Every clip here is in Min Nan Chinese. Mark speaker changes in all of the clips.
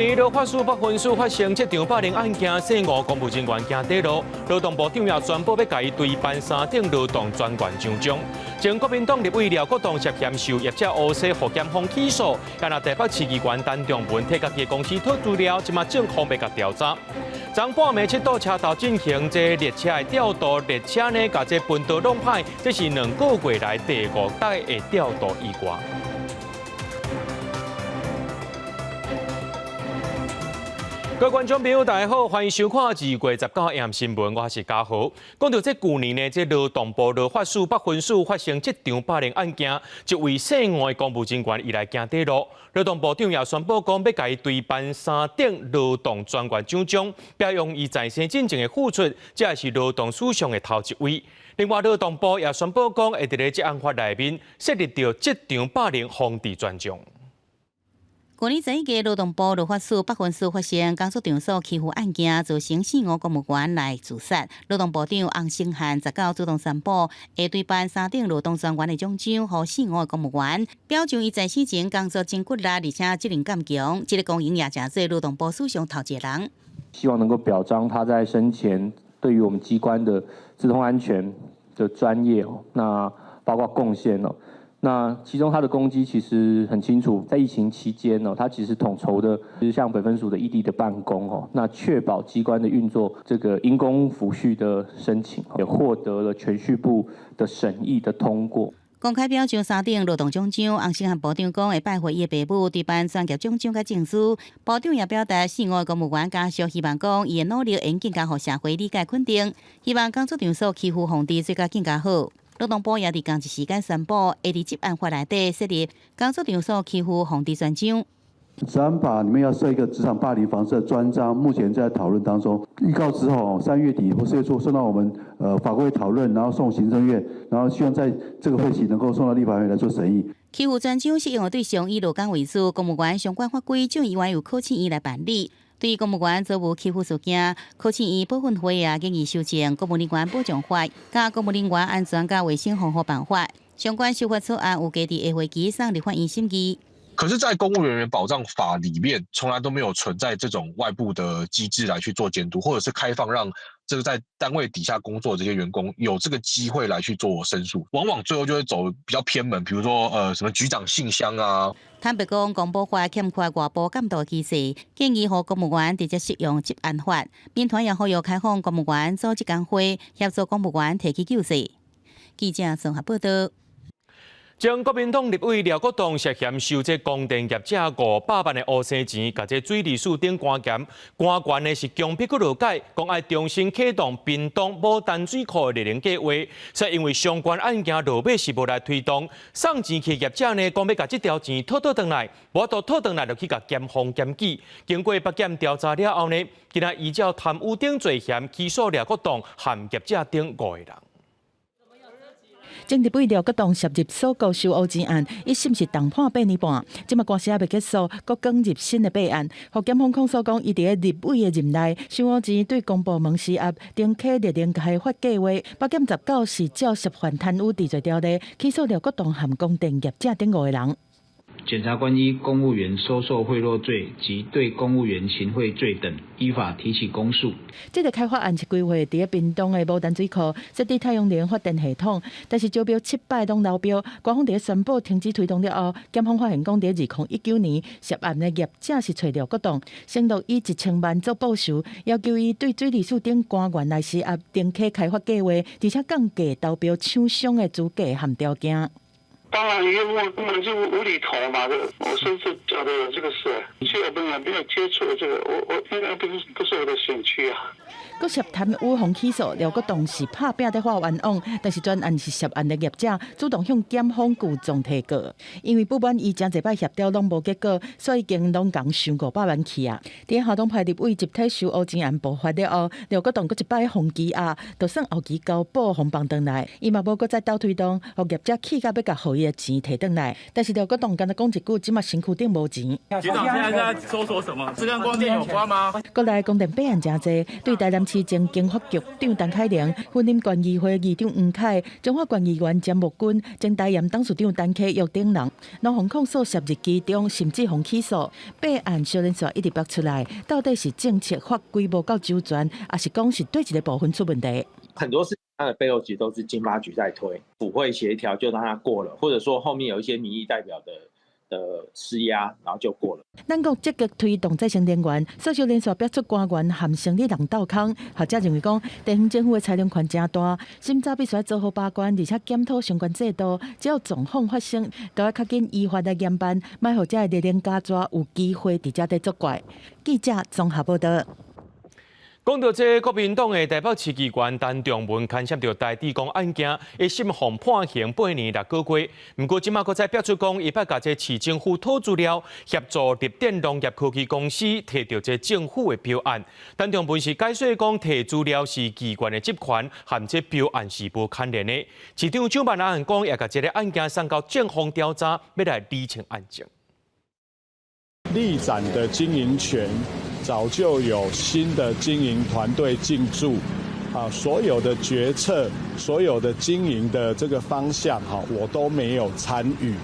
Speaker 1: 年勞法署北分署發生職場霸凌案件，姓吳公務人員驚底落，勞動部長也宣布欲共伊追頒三等勞動專員獎章。前國民黨立委廖國棟涉嫌受業者烏紗，予檢方起訴，但若台北市議員陳仲文替家己公司討資料，這馬正方欲共調查。昨半暝七度車頭進行這列車的調度，列車呢共這分道弄歹，這是2個月來第五擺的調度意外。各位觀眾朋友，大家好，歡迎收看2月19暗新聞，我是嘉豪。講到這舊年呢，這勞動部勞法署北分署發生職場霸凌案件，一位姓吳的公務人員伊來行底路，勞動部長也宣布講，欲共伊追頒三等勞動專員獎章，表揚伊在生進前的付出，這也是勞動史上的頭一位。另外，勞動部也宣布講，會佇咧職安法內面設立著職場霸凌防治專章。
Speaker 2: 舊年11月，勞動部勞法署北分署發生工作場所欺負案件，造成姓吳公務員來自殺。勞動部長洪勝漢19主動宣布，會追頒三等勞動專員的獎章，予姓吳的公務員，表彰伊在生前工作真骨力，而且責任感強。這個光榮也成做勞動部史上頭一個人。
Speaker 3: 希望能夠表彰他在生前對於我們機關的資通安全的專業哦，那包括貢獻哦。那其中他的功績其實很清楚，在疫情期間呢，他其實統籌的，就是像北分署的異地的辦公哦，那確保機關的運作，這個因公撫恤的申請也獲得了銓敘部的審議的通過。
Speaker 2: 公開表彰三等勞動獎章，洪勝漢部長講會拜會伊的爸母，追頒專業獎章佮證書。部長也表達，姓吳的公務員家屬希望講，伊的努力會更加予社會理解肯定，希望工作場所欺負防治做甲更加好。勞動部也佇仝一時間宣布，會佇職安法內底設立工作場所欺負防治專章。
Speaker 4: 職安法裡面要設一個職場霸凌防治專章，目前在討論當中。預告之後，3月底或4月初送到我們法規討論，然後送行政院，然後希望在這個會期能夠送到立法院來做審議。
Speaker 2: 欺負專章適用的對象以勞工為主，公務員相關法規將依由考試院來辦理。對公務員遭遇欺負事件，考試院保訓會也建議修正《公務人員保障法》佮《公務人員安全佮衛生防護辦法》相關修法草案，有計佇下會期送立法院審議。
Speaker 5: 可是，在公務人員保障法裡面，從來都沒有存在這種外部的機制來去做監督，或者是開放讓這個在單位底下工作的這些員工有這個機會來去做申訴，往往最後就會走比較偏門，比如說什麼局長信箱啊。
Speaker 2: 坦白講，公保法欠缺外部監督機制，建議予公務員直接適用職安法。民團也呼籲開放公務員組織工會，協助公務員提起救濟。記者綜合報道。
Speaker 1: 前國民黨立委廖國棟涉嫌收這供電業者500萬的烏紗錢，共這水利署等官員，官員呢是強迫閣落改，講愛重新啟動屏東牡丹水庫的熱能計劃，卻因為相關案件落尾是無來推動，送錢去業者呢，講欲共這條錢討討轉來，無法度討轉來就去共檢方檢舉。經過北檢調查了後呢，今仔依照貪污等罪嫌起訴廖國棟和業者等五個人。
Speaker 6: 前立委廖國棟涉入鎖國收烏錢案，一審是重判8年半，這馬官司猶未結束，閣捲入新的弊案。予檢方控訴講，伊佇咧立委的任內收烏錢，對公部門施壓，重啟熱能開發計劃。北檢19是照涉犯貪污治罪條例起訴廖國棟和供電業者等五個人。
Speaker 7: 檢察官依公務員收受賄賂罪及對公務員行賄罪等，依法提起公訴。
Speaker 6: 這個開發案是規劃佇咧屏東的牡丹水庫設置太陽能發電系統，但是招標七擺攏流標，官方佇咧宣布停止推動了後，檢方發現講，佇2019年涉案的業者是揣廖國棟，承諾以1000萬做報酬，要求伊對水利署等官員來施壓，重啟開發計劃，而且降低投標廠商的資格和條件。
Speaker 8: 當然，因為我根本就無厘頭嘛，我甚至覺得有這個事，其實我本來沒有接觸這個，我應該不是我的選區啊。
Speaker 6: 閣涉貪污予起訴，廖國棟是拍拚佇發冤枉，但是專案是涉案的業者主動向檢方具狀提告，因為不滿伊誠濟擺協調攏無結果，所以已經攏共收500萬去啊。佇校黨派立委集體收烏錢案爆發了後，廖國棟閣一擺予羈押，就算後期交保予放轉來，伊嘛無閣再鬥推動，予業者氣甲欲共予伊伊的錢提轉來。但是廖國棟敢若講一句，這馬身軀頂無錢。
Speaker 9: 局長現在在搜索什麼？是跟光電有關嗎？
Speaker 6: 國內光電弊案誠濟，對台南市前經發局長陳凱玲、雲林縣議會議長黃凱、彰化縣議員詹木君、前台鹽董事長陳啟育等人，攏予控訴涉入其中，甚至予起訴。弊案小連續一直爆出來，到底是政策法規無夠周全，抑是講是佗一個部分出問題？
Speaker 10: 很多事情它的背後其實都是經發局在推，府會協調就讓它過了，或者說後面有一些民意代表的施壓，然後就過了。
Speaker 6: 咱國積極推動再生能源，所以連續爆出官員和生理人鬥空。學者認為講，地方政府的裁量權誠大，審查必須做好把關，而且檢討相關制度。只要狀況發生，都愛較緊依法來嚴辦，莫予這个綠能家族有機會佇遮咧作怪。記者綜合報道。
Speaker 1: 講到這國民黨的台北市議員陳仲文牽涉著台智光案件，一審予判刑8年6個月。毋過這馬閣再爆出講，伊捌共這市政府討資料，協助綠電農業科技公司提著這政府的標案。陳仲文是解說講，提資料是議員的職權，和這標案是無牽連的。市長蔣萬安講，也共這个案件送到政風調查，欲來釐清案情。
Speaker 11: 立展的經營權早就有新的經營團隊進駐，啊，所有的決策、所有的經營的這個方向，哈，我都沒有參與。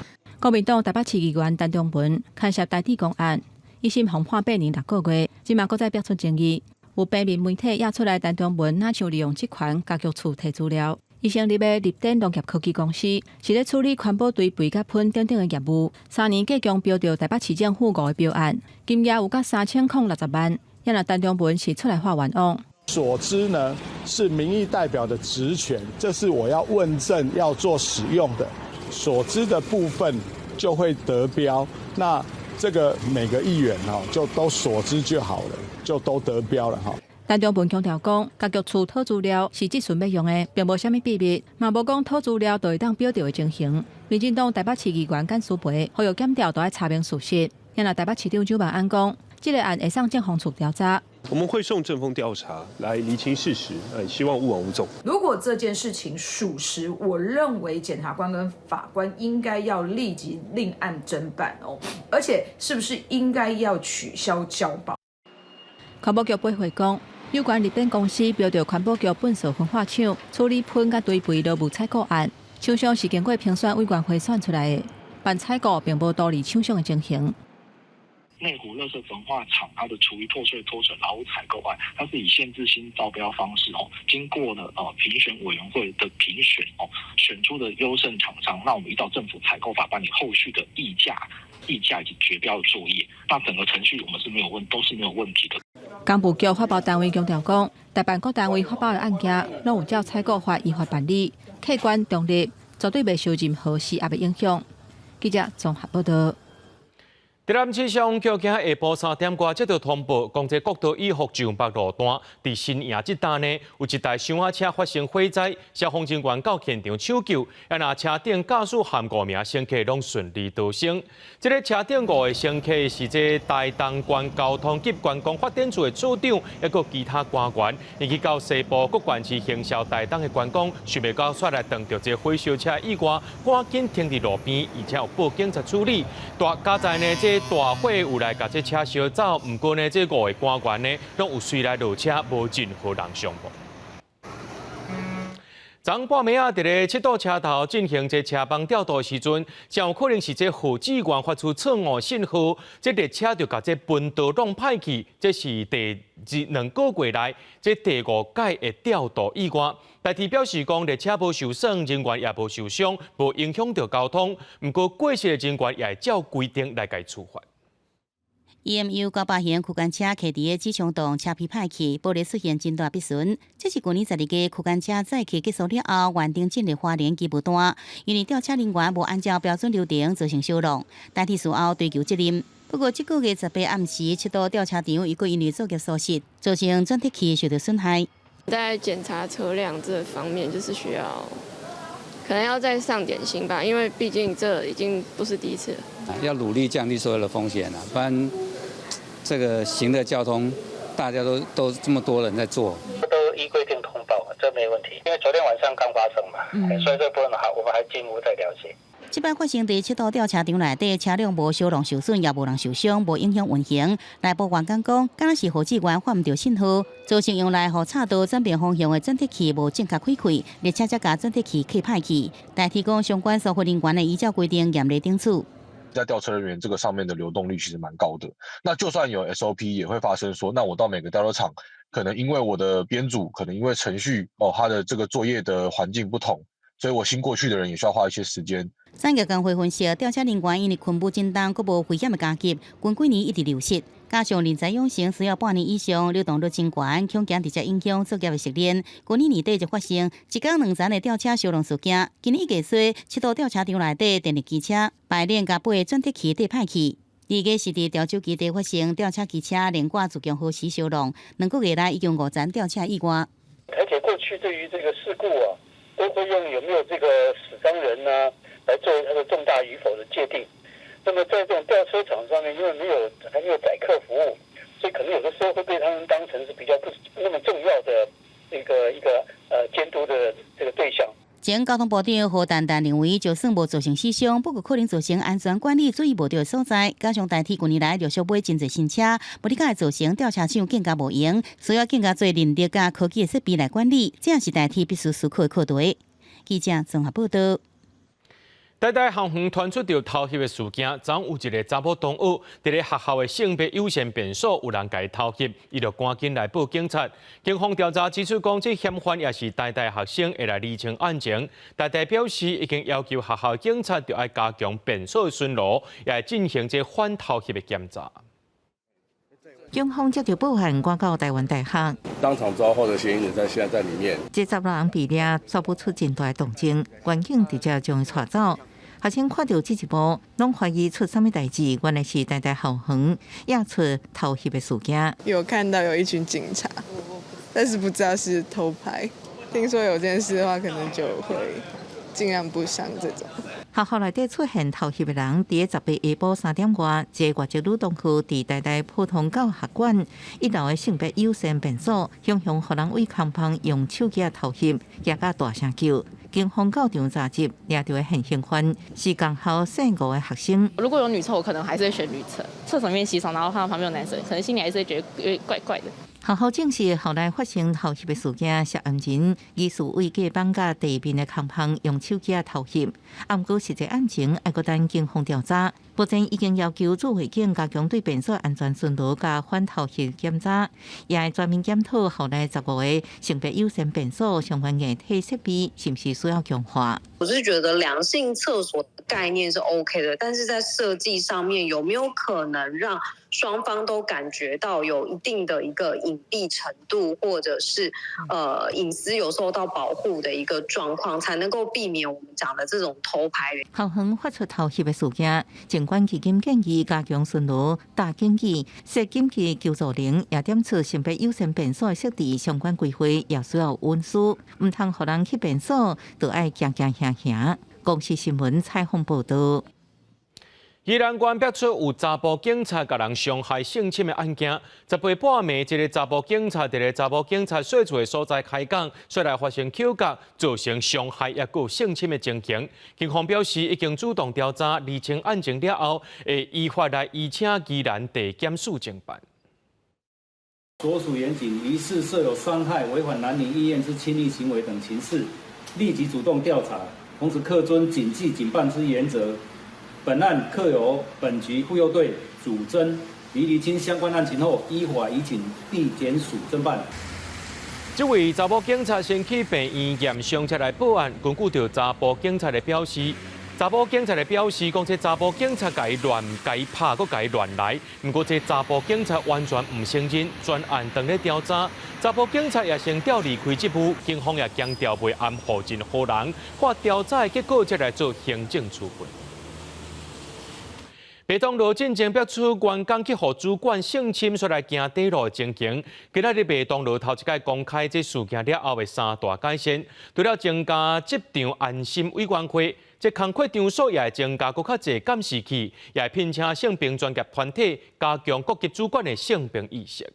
Speaker 12: 國民黨台北市議員陳仲文牽涉台智光案，一審予判8年6個月，這馬閣再爆出爭議，有平面媒體掖出來，陳仲文若像利用職權共局處提資料。伊成立的綠電農業科技公司是咧處理環保堆肥佮噴等等的業務，3年計共標著台北市政府五个標案，金額有甲3060萬。也若陳仲文是出來畫冤枉。
Speaker 11: 所知呢是民意代表的職權，這是我要問政要做使用的。所知的部分就會得標，那這個每個議員哈就都所知就好了，就都得標了哈。
Speaker 12: 陳仲文強調講，共局處討資料是質詢欲用的，並無啥物秘密，嘛無講討資料就會當標著的情形。民進黨台北市議員簡思培呼籲檢調都愛查明事實。若台北市長蔣萬安講，這个案會送政風處調查。
Speaker 13: 我們會送政風調查來釐清事實，希望勿往勿縱。
Speaker 14: 如果這件事情屬實，我認為檢察官跟法官應該要立即另案偵辦哦，而且是不是應該要取消交保？
Speaker 12: 環保局回覆講，有關綠電公司標著環保局糞掃焚化廠處理噴佮堆肥勞務採購案，廠商是經過評選委員會選出來的，辦採購並無圖利廠商的情形。
Speaker 8: 內湖垃圾焚化廠，它的廚餘破碎脫水勞務採購案，它是以限制性招標方式哦，經過了評選委員會的評選哦，選出的優勝廠商，那我們依照政府採購法辦理後續的議價、議價以及決標的作業，那整個程序我們是沒有問，都是沒有問題的。
Speaker 12: 工部局發包單位強調講，台辦各單位發包的案件，攏有照採購法依法辦理，客觀中立，絕對袂受任何施壓的影響。記者綜合報道。
Speaker 1: 台南市消防局今下晡3點外接到通報，講這國道一號上北路段，佇新營這搭呢，有一台箱仔車發生火災，消防人員到現場搶救，啊若車頂駕駛和五名乘客攏順利逃生。這个車頂五个乘客是這台東縣交通及觀光發展處的處長，抑閣其他官員，𪜶去到西部各縣市行銷台東的觀光，想袂到煞來撞著這火燒車意外，趕緊停佇路邊，而且有報警察處理。大佳哉呢，這大火有來共這車燒走，毋過呢，這五个官員呢，攏有隨來落車，無任何人傷亡。昨半暝仔，佇咧七堵車頭進行這車幫調度的時陣，真有可能是這號誌員發出錯誤信號，這列車就共這分道弄歹去。這是第二兩個月來這第五擺的調度意外。台鐵表示講，列車無受損，人員也無受傷，無影響著交通。毋過過失的人員也會照規定來共處罰。
Speaker 2: EMU 98型區間車騎佇个紫松洞車皮歹去，玻璃出現真大篦損。這是舊年12月區間車載客結束了後，原定進入花蓮機務段，因為調車人員無按照標準流程造成小弄，台鐵事後追究責任。不過這個月18暗時，七堵調車場又閣因為作業疏失，造成轉鐵器受到損害。
Speaker 15: 在檢查車輛這方面，就是需要可能要再上點心吧，因為畢竟這已經不是第一次了。
Speaker 16: 要努力降低所有的風險了，不然這個行的交通，大家都這麼多人在做，
Speaker 17: 都依規定通報，這沒問題。因為昨天晚上剛發生嘛，所以這部分還我們還進一步再了解。
Speaker 2: 這擺發生佇七堵吊車場內底，車輛無燒熔受損，也無人受傷，無影響運行。內部員工講，敢若是號誌員發毋著信號，造成用來予岔道轉變方向的轉折器無正確開啟，列車才共轉折器開歹去。台鐵講相關疏忽人員會依照規定嚴厲懲處。
Speaker 5: 在調車人員這個上面的流動率其實蠻高的，那就算有 SOP 也會發生說，那我到每個調車場，可能因為我的編組，可能因為程序哦，它的這個作業的環境不同，所以我新過去的人也需要花一些時間。
Speaker 2: 產業工會分析，調車人員因為勤務真重，閣無危險的加給，近幾年一直流失。加上人才養成需要半年以上，流動率真懸，恐驚直接影響作業的熟練。去年年底就發生一工兩層的吊車燒熔事件，今年一月初，七堵吊車場內底電力機車排鏈共八个轉折器綴歹去。二个是佇潮州基地發生吊車機車連掛自強號時燒熔，2個月內已經五層吊車意外。
Speaker 17: 台鐵過去對於這個事故啊，都會用有沒有這個死傷人呢，來作為它的重大與否的界定。那麼在這種吊車場上面，因為沒有還沒有載客服務，所以可能有的時候會被他們當成是比較不那麼重要的一個監督的這個對象。
Speaker 2: 前交通部長何淡淡認為，就算無造成死傷，不過可能造成安全管理注意無著的所在。加上台鐵近年來陸續買真濟新車，無你敢會造成吊車廠更加無閒，需要更加濟人力佮科技的設備來管理，這也是台鐵必須思考的課題。記者綜合報道。
Speaker 1: 台大校園傳出著偷翕的事件，昨有一个查某同學，佇咧學校的性別友善便所有人共伊偷翕，伊就趕緊來報警察。警方調查指出，講這嫌犯也是台大學生，會來釐清案情。台大表示已經要求學校警察著愛加強便所的巡邏，也會進行這反偷翕的檢查。
Speaker 18: 警方接著報案，趕到台灣大學，
Speaker 19: 當場抓獲的嫌疑人在現在在裡面。
Speaker 18: 這16人被掠，宣布出真大動靜，員警直接將伊帶走。學生看著這一幕，攏懷疑出啥物代誌，原來是台大校園惹出偷翕的事件。
Speaker 20: 有看到有一群警察，但是不知道是偷拍。聽說有件事的話，可能就會盡量不上這種。
Speaker 18: 學校內底出現偷翕的人，佇咧18下晡3點外，一个外籍女同學佇台大普通教學館一樓的性別友善便所，雄雄予人對空縫用手機仔偷翕，驚甲大聲叫。警方到場查緝，掠著的現行犯是共校細五的學生。
Speaker 21: 如果有女廁，我可能還是會選女廁。廁所裡面洗手，然後看到旁邊有男生，可能心裡還是會覺得有點怪怪的。
Speaker 18: 學校證實，校內發生偷翕的事件，涉案人疑似對隔板佮地面的空縫用手機仔偷翕。毋過實際案情猶閣等警方調查。目前已經要求駐衛警加強對便所安全巡邏佮反偷翕檢查，也會全面檢討校內15個性別友善便所相關硬體設備是毋是需要強化。
Speaker 22: 我是覺得兩性廁所的概念是 OK 的，但是在設計上面有沒有可能讓雙方都感覺到有一定的一個隱蔽程度，或者是隱私有受到保護的一個狀況，才能夠避免我們講的這種偷拍。
Speaker 18: 校園發出偷翕的事件，儘管基金建議加強巡邏、打警語、設緊急求助鈴，也點出性別友善便所的設置相關規劃，也需要隱私，毋通予人去便所都愛驚驚嚇嚇。公視新聞採訪報導。
Speaker 1: 宜蘭縣爆出有查埔警察共人傷害性侵的案件。18半暝，一个查埔警察佇咧查某警察稅厝的所在開講，煞來發生口角，造成傷害抑閣有性侵的情形。警方表示已經主動調查，釐清案情了後，會依法來移請宜蘭地檢署偵辦。
Speaker 23: 所屬員警疑似設有傷害、違反男女意願之親密行為等情事，立即主動調查，同時恪遵警紀警辦之原則。本案特由本局婦幼隊主偵，於釐清相關案情後，依法移請地檢署偵辦。
Speaker 1: 這位查某警察先去病院驗傷，才來報案。根據著查埔警察的表示，查某警察的表示，講這查埔警察共伊亂共伊拍，閣共伊亂來。毋過這查埔警察完全毋承認，專案當咧調查。查埔警察也先調離開職務，警方也強調袂含糊任何人，看調查的結果才來做行政處分。麥當勞進前爆出員工去予主管性侵，煞來行底路的情形。今仔日麥當勞頭一擺公開這事件了後的三大改善，除了增加職場安心委員會，這工課場所也會增加閣較濟監視器，也會聘請性平專業團體加強各級主管的性平意識。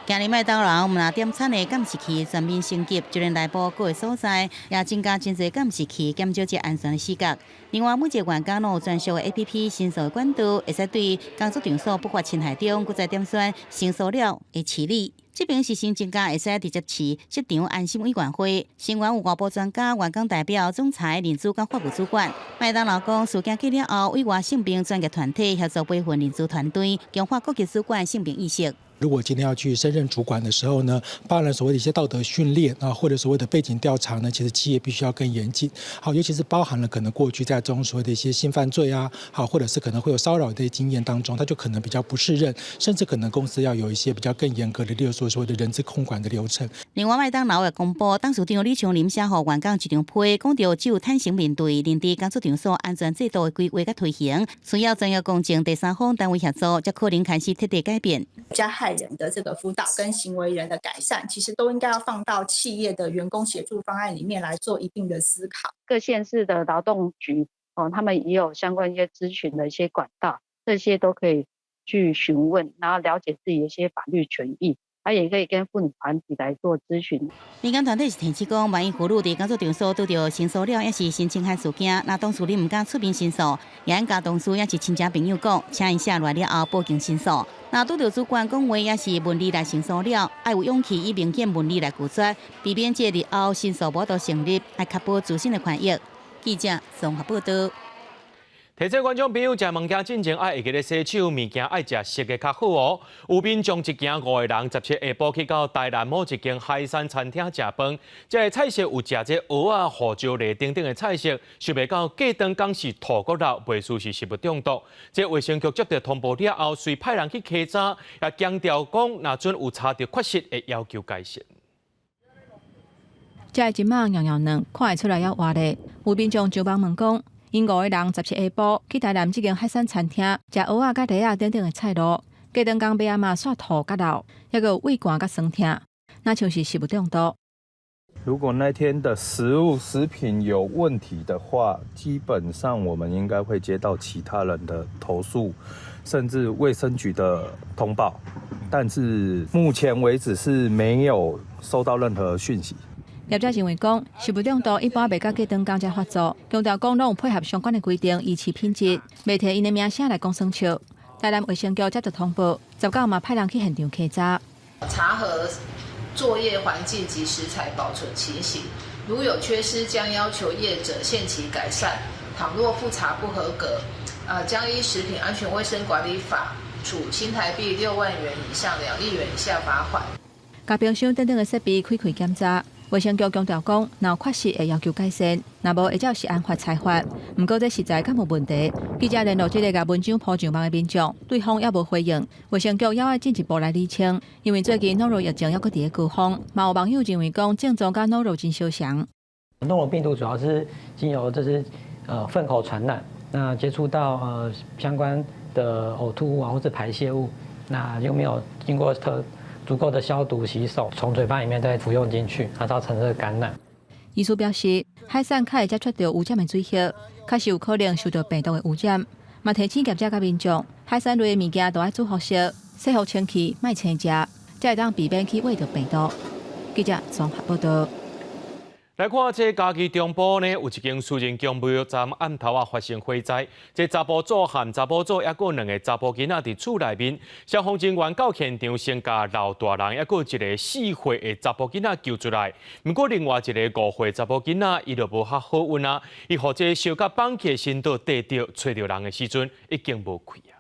Speaker 2: 今日麥當勞毋但點餐的監視器全面升級，就連內部各个所在也增加真濟監視器，減少這安全的死角。另外，每一個員工攏有專屬的 APP 申訴的管道，會使對工作場所不法侵害中，閣再點選性騷擾的處理。這邊是新增加會使直接飼職場安心委員會，成員有外部專家、員工代表、總裁、人資佮法務主管。麥當勞講，事件過了後，委外性平專業團體協助培訓人資團隊，強化各級主管性平意識。
Speaker 3: 如果今天要去升任主管的時候呢，包含所謂的一些道德訓練啊，或者所謂的背景調查呢，其實企業必須要更嚴謹。好，尤其是包含了可能過去在這種所謂的一些性犯罪啊，好，或者是可能會有騷擾的經驗當中，他就可能比較不適任，甚至可能公司要有一些比較更嚴格的，例如說所謂的人資控管的流程。
Speaker 2: 另外，麥當勞也公布，董事長李昌林寫予員工一張批，講著只有坦誠面對，認知工作場所安全制度的規劃佮推行，需要專業公正第三方單位協助，才可能開始徹底改變。
Speaker 4: 加害人的這個輔導跟行為人的改善，其實都應該要放到企業的員工協助方案裡面來做一定的思考。
Speaker 7: 各縣市的勞動局哦，他們也有相關一些諮詢的一些管道，這些都可以去詢問，然後了解自己的一些法律權益。他也可以跟婦女團體來做諮詢。
Speaker 2: 民間團體是提醒講，萬一婦女佇工作場所拄著性騷擾，抑是性侵害事件，若當事人毋敢出面申訴，會用共同事抑是親戚朋友講，請𪜶寫落來了後報警申訴。若拄著主管講話，抑是文字來性騷擾，愛有勇氣以明顯文字來拒絕，避免這日後申訴無法成立，愛確保自身的權益。記者綜合報道。
Speaker 1: 提醒觀眾朋友，食物件進前愛會記得洗手，物件愛食熟的較好哦。有民眾一行五个人，17下晡去到台南某一間海產餐廳食飯，這个菜色有食這蚵仔、胡椒螺等等的菜色，想袂到過當敢是吐閣流，袂輸是食物中毒。這衛生局接到通報了後，遂派人去稽查，也強調講，若準有查著缺失，會要求改善。
Speaker 12: 這个一肉軟軟嫩，看會出來猶活咧。有民眾上網問講，𪜶五个人17下晡去台南這間海產餐廳食蚵仔佮螺仔等等的菜鱸，過當工尾仔嘛煞吐佮流，抑閣有胃寒佮酸痛，若像是食物中毒。
Speaker 24: 如果那天的食物食品有問題的話，基本上我們應該會接到其他人的投訴，甚至衛生局的通報。但是目前為止是沒有收到任何訊息。
Speaker 12: 業者認為講，食物中毒一般袂佮過當工才發作，強調講攏有配合相關的規定，維持品質，袂提𪜶的名聲來講耍笑。台南衛生局接到通報，19嘛派人去現場稽查，
Speaker 25: 查核作業環境及食材保存情形，如有缺失，將要求業者限期改善。倘若複查不合格，將依食品安全衛生管理法處新台幣6萬元以上2億元以下罰款。
Speaker 12: 共冰箱等等的設備開開檢查。衛生局強調講，若有缺失會要求改善，若無會照食安法裁罰。毋過這食材敢無問題？記者聯絡這个共文章 po 上網的民眾，對方猶無回應。衛生局猶愛進一步來釐清，因為最近諾如疫情猶閣佇咧高峰，嘛有網友認為講症狀佮諾如真相像。
Speaker 26: 諾如病毒主要是經由這是糞口傳染，那接觸到相關的嘔吐物啊或者排泄物，那又沒有經過特足夠的消毒洗手，從嘴巴裡面再服用進去，它造成這個感染。
Speaker 12: 醫師表示，海產較會接觸到污染的水域，確實有可能受到病毒的污染。嘛提醒業者佮民眾，海產類的物件都愛煮予熟，洗予清氣，莫生食，才會當避免去餵著病毒。記者綜合報道。
Speaker 1: 來看這嘉義中部呢，有一間私人公務站暗頭仔發生火災，這查埔祖和查埔祖，抑閣有兩个查埔囡仔佇厝內面，消防人員到現場先共老大人，抑閣有一个4歲的查埔囡仔救出來。毋過另外一个5歲查埔囡仔，伊就無較好運啊，伊予這燒甲綁起的身道硩著，揣著人的時陣已經無氣啊。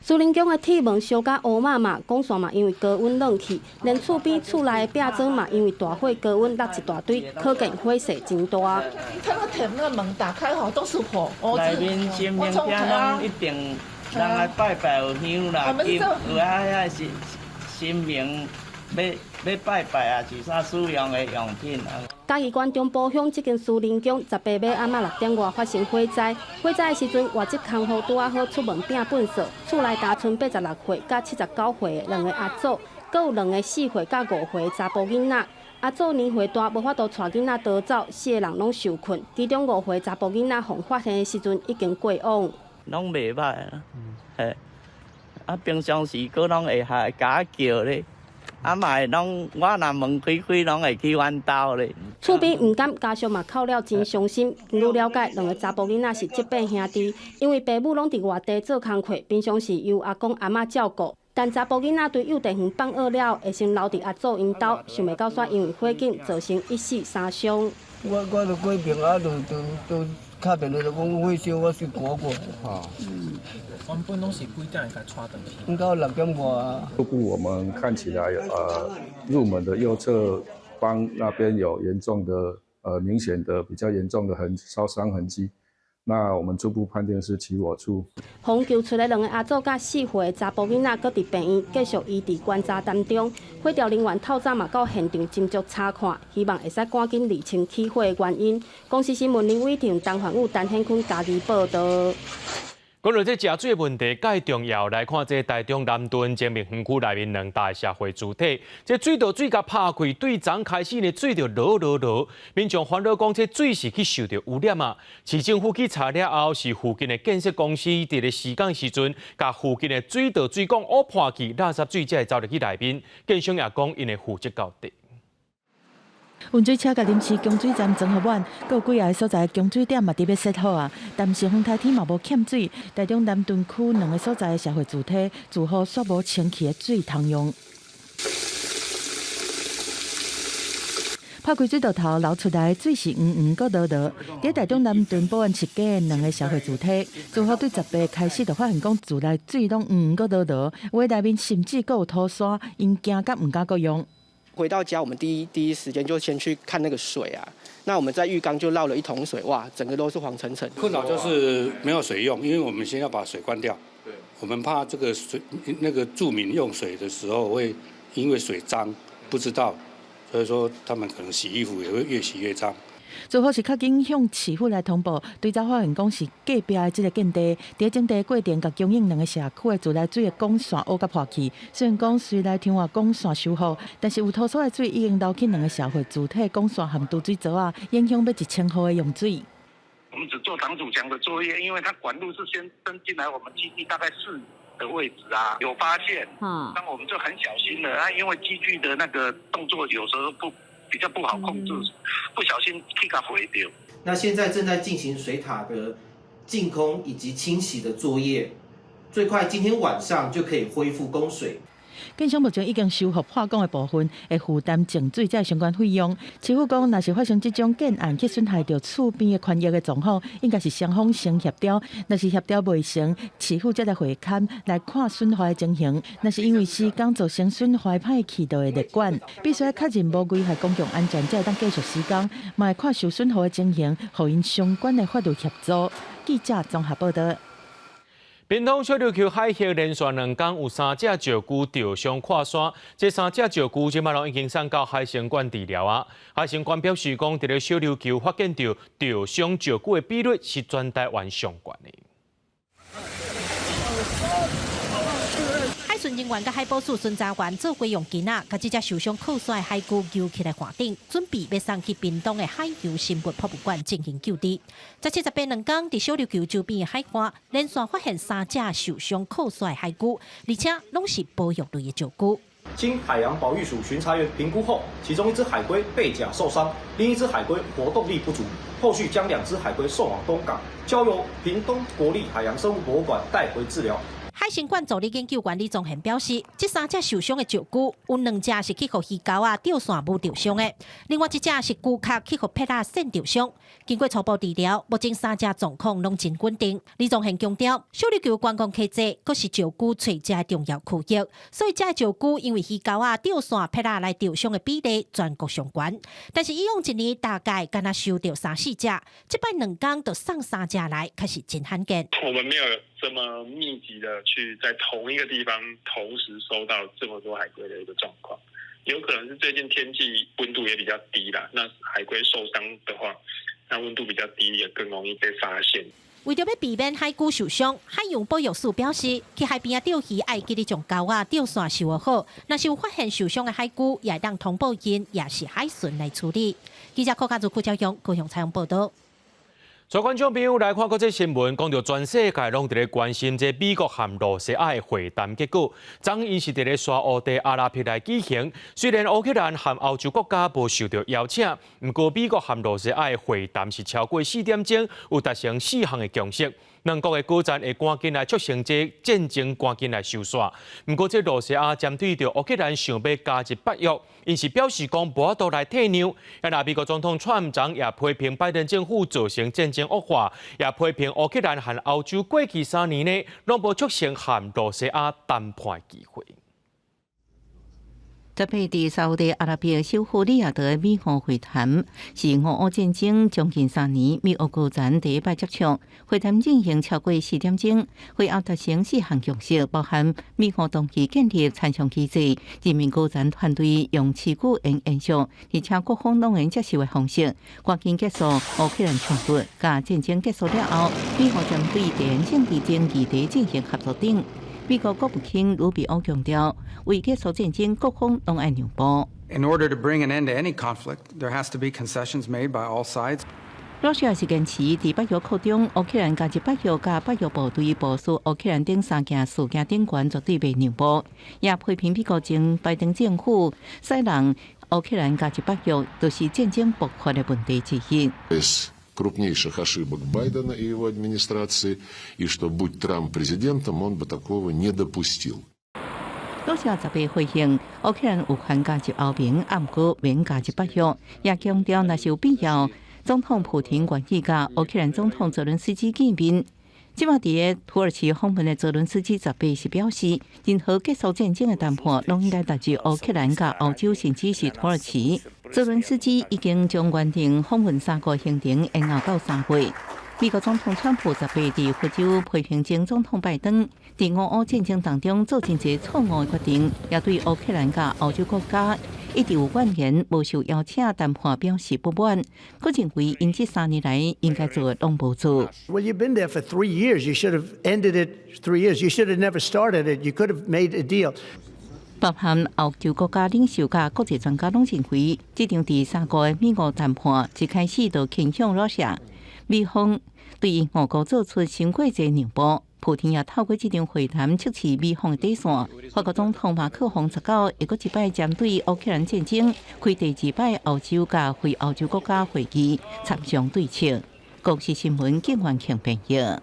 Speaker 27: 私人宮的鐵門燒甲烏麻麻，管線嘛因為高溫冷去，連厝邊厝內的壁磚嘛因為大火高溫落一大堆，可見火勢真大。
Speaker 28: 你看到鐵那個門打開吼，都是火。
Speaker 9: 內面神明廳攏一定人來拜拜有香啦，有啊遐是神明欲拜拜啊，是啥使用的用品啊。
Speaker 27: 嘉義縣中埔鄉這間私人宮18暝暗仔6點外發生火災，火災的時陣，外籍看護拄仔好出門摒糞掃，厝內焦賰86歲佮79歲的兩个阿祖，閣有兩个4歲佮5歲的查埔囡仔。阿祖年歲大，無法度帶囡仔逃走，四个人攏受困。其中5歲查埔囡仔予發現的時陣已經過往。
Speaker 9: 攏袂䆀啊，嘿，啊，平常時閣攏會下共叫咧，啊嘛會攏我若門開開，攏會去阮兜咧。
Speaker 27: 厝邊毋甘，家屬嘛哭了真傷心。根據了解，兩个查埔囡仔是這伯兄弟，因為爸母攏佇外地做工課，平常時由阿公阿嬤照顧。但查埔囡仔對幼稚園放學了，會先留佇阿祖𪜶兜，想袂到煞因為火警造成一死三傷。
Speaker 6: 我就過平啊，就敲電話就講火燒，我是過過。
Speaker 8: 哈。原本攏是幾點會共帶轉去？
Speaker 6: 到6點外。
Speaker 10: 初步我們看起來，入門的右側方那邊有嚴重的，明顯的比較嚴重的痕燒傷痕跡。那我們初步判定是起火處。
Speaker 27: 予救出來兩个阿祖佮4歲查埔囡仔，閣佇病院繼續醫治觀察當中。火調人員透早嘛到現場斟酌查看，希望會使趕緊釐清起火的原因。公視新聞林偉霆、陳焕武、陳顯坤嘉義報導。
Speaker 1: 講到這食水的問題，蓋重要來看，這台中南屯精密園區內面兩大社會主體，這水道水共拍開，對昨開始呢水就落落落，民眾煩惱講這水是去受著汙染啊。市政府去查了後，是附近的建設公司佇咧施工時陣，共附近的水道水管挖破去，垃圾水才會走入去內面。建商也講，𪜶會負責到底。
Speaker 11: 運水車共臨時供水站裝予滿，閣有幾仔个所在供水點嘛佇欲設好啊。但是風台天嘛無欠水，台中南屯區兩个所在的社會住宅，住戶煞無清氣的水通用。拍開水道頭流出來水是黃黃閣濁濁。佇台中南屯保安設計的兩个社會住宅，住戶對10八開始就發現講，厝內水攏黃黃閣濁濁，有的內面甚至閣有土沙，𪜶驚甲毋敢閣用。
Speaker 13: 回到家，我們第一時間就先去看那個水啊。那我們在浴缸就撈了一桶水，哇，整個都是黃澄澄。
Speaker 14: 困擾就是沒有水用，因為我們先要把水關掉。對，我們怕這個水，那個住民用水的時候會因為水髒，不知道，所以說他們可能洗衣服也會越洗越髒。
Speaker 11: 最後是較緊向市府來通報，對早發現講是隔壁的這个建地，佇整地過程，共供應兩个社區的自來水的管線挖共破去。雖然講隨來聽話管線修復，但是有土沙的水已經流去兩个社會主體管線和滷水槽仔，影響欲1000戶的用水。
Speaker 17: 我們只做擋土牆的作業，因為它管路是先伸進來我們基地大概4米的位置啊，有發現，那我們就很小心了啊，因為機具的那個動作有時候不。比較不好控制，不小心去共毀掉。
Speaker 15: 那現在正在進行水塔的淨空以及清洗的作業，最快今天晚上就可以恢復供水。
Speaker 11: 建商目前已經修復破管的部分，會負擔淨水這相關費用。市府講，若是發生這種建案去損害著厝邊的權益的狀況，應該是雙方先協調。若是協調袂成，市府才來會勘來看損壞的情形。若是因為施工造成損壞歹去就會列管，必須確認無危害公共安全，才會當繼續施工。嘛會看受損戶的情形，予𪜶相關的法律協助。記者綜合報導。
Speaker 1: 屏東小琉球海域連續兩工有三隻石龜著傷跨山，這三隻石龜這擺攏已經送到海生館治療啊。海生館表示講，佇咧小琉球發現著著傷石龜的比率是全台灣上懸的。
Speaker 2: 海巡人員佮海保署巡查員做伙用繩仔，共這隻受傷靠山的海龜揪起來岸頂，準備欲送去屏東的海洋生物博物館進行救治。17、18兩工，佇小琉球周邊的海岸，連續發現三隻受傷靠山的海龜，而且攏是保育類的石龜。
Speaker 16: 經海洋保育署巡查員評估後，其中一隻海龜背甲受傷，另一隻海龜活動力不足，後續將兩隻海龜送往東港，交由屏東國立海洋生物博物館帶回治療。
Speaker 2: 海生館助理研究員李宗賢表示，這三隻受傷的石龜，有兩隻是去予魚鈎仔釣線舞著傷的，另外一隻是龜殼去予撇仔搧著傷。經過初步治療，目前三隻狀況攏真穩定。李宗賢強調，小琉球觀光客濟，閣是石龜揣食的重要區域，所以這隻石龜因為魚鈎仔釣線撇仔來著傷的比例全國上懸。但是以往一年大概敢若收著3、4隻，這擺兩工就送3隻來，確實真罕見。
Speaker 29: 我們沒有這麼密集的去在同一個地方同時收到這麼多海龜的一個狀況，有可能是最近天氣溫度也比較低啦。那海龜受傷的話，那溫度比較低也更容易被發現。
Speaker 2: 為著欲避免海龜受傷，海洋保育署表示，去海邊仔釣魚愛記得將鈎仔釣線收好。若是有發現受傷的海龜，也會當通報𪜶，抑是海巡來處理。記者柯家祖、郭昭勇高雄採訪報導。
Speaker 1: 所以觀眾朋友來看國際新聞，講著全世界攏佇咧關心這美國和露西亞的會談結果。昨𪜶是佇咧沙烏地阿拉伯來舉行，雖然烏克蘭和歐洲國家無受著邀請，毋過美國和露西亞的會談是超過4點鐘，有達成四項的共識。兩國的高層會趕緊來促成這戰爭趕緊來收煞。毋過這露西亞針對著烏克蘭想欲加入北約，𪜶是表示講無法度來退讓。啊，那美國總統川普也批評拜登政府造成戰爭惡化，也批評烏克蘭和歐洲過去3年呢，攏無促成和露西亞談判機會。
Speaker 2: 十八佇沙烏地阿拉伯首府利雅得的美烏會談，是俄烏戰爭將近3年，美烏高層第一擺接觸。會談進行超過4點鐘，會後達成四項共識，包含美烏同意建立參詳機制，任命高層團隊用持久延延續，而且各方攏會接受的方式，趕緊結束烏克蘭衝突。佮戰爭結束了後，美烏針對地緣政治爭議題進行合作等。美國國務卿魯比歐強調，為結束戰爭，各方攏愛讓步。
Speaker 3: In order to bring an end to any conflict, there has to be concessions made by all sides.
Speaker 2: 露西亞是堅持佇北約擴張，烏克蘭加入北約佮北約部隊部署烏克蘭頂三件事件頂懸絕對袂讓步，也批評美國前拜登政府使人烏克蘭加入北約，就是戰爭爆發的問題之一。
Speaker 4: Крупнейших ошибок Байдена и его администрации, и что, будь Трамп президентом, он бы такого не допустил.
Speaker 2: 露西亞十八回應，烏克蘭有權加入歐盟，毋過免加入北約，也強調若是有必要，總統普廷願意佮烏克蘭總統澤倫斯基見面。這馬佇土耳其訪問的澤倫斯基十八是表示，任何結束戰爭的談判，攏應該達至烏克蘭佮歐洲，甚至是土耳其。澤倫斯基已經將原定訪問三國行程延後到3月。美國總統川普十八佇佛州批評前總統拜登佇俄烏戰爭當中做真濟錯誤的決定，也對烏克蘭佮歐洲國家一直有怨言，無受邀請談判表示不滿。閣認為𪜶這3年來應該做的攏無做。
Speaker 5: Well, you've been there for 3 years. You should have ended it 3 years. You should have never started it. You could have made a deal.
Speaker 2: 包含歐洲國家領袖佮國際專家攏認為，這場第三國的美烏談判一開始就傾向露西亞。美方對俄國做出傷過濟讓步，普廷也透過這場會談測試美方的底線。法國總統馬克宏19會閣一擺針對烏克蘭戰爭開第二擺歐洲佮非歐洲國家會議，參詳對策。公視新聞景元慶編譯。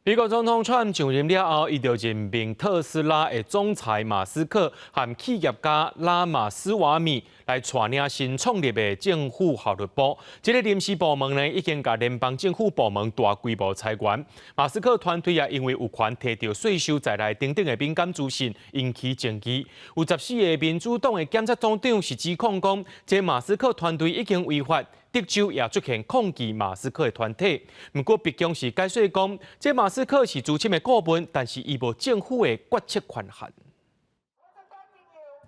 Speaker 1: 美國總統川普上任了後，伊就任命特斯拉的總裁馬斯克和企業家拉馬斯瓦米來帶領新創立的政府效率部。這个臨時部門呢，已經共聯邦政府部門大規模裁員。馬斯克團隊也因為有權提著稅收在內等等的敏感資訊，引起爭議。有14個民主黨的檢察總長是指控講，這馬斯克團隊已經違法。德州也出現抗議馬斯克的團體，毋過白宮是解釋講，這馬斯克是資深的顧問，但是伊無政府的決策權限。